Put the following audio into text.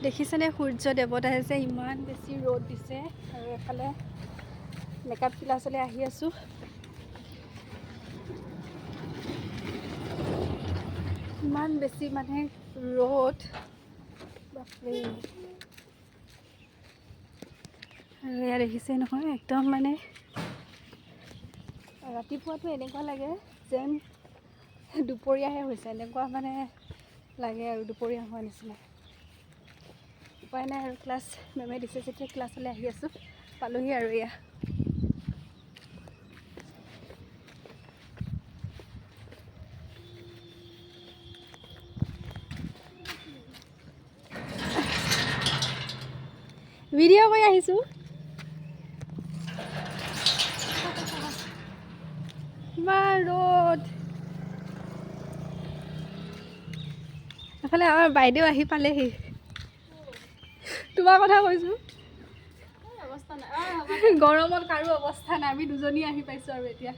দেখিছেনে সূৰ্য দেৱতাই যে ইমান বেছি ৰ'দ দিছে। আৰু এফালে মেকআপ ক্লাছলৈ আহি আছোঁ। ইমান বেছি মানে ৰ'দ, বাপৰে। আৰু এয়া দেখিছে নহয়, একদম মানে ৰাতিপুৱাটো এনেকুৱা লাগে যেন দুপৰীয়াহে হৈছে, এনেকুৱা মানে লাগে আৰু দুপৰীয়া হোৱা নিচিনা। উপায় নাই আৰু, ক্লাছ মেমে দিছে যেতিয়া ক্লাছলৈ আহি আছোঁ। পালোহি আৰু এয়া। ভিডিঅ' কৰি আহিছোঁ। ইমান ৰ'দ। এফালে আমাৰ বাইদেউ আহি পালেহি। তোমাৰ কথা কৈছোঁ, গৰমত কাৰো অৱস্থা নাই, আমি দুজনী আহি পাইছোঁ আৰু এতিয়া।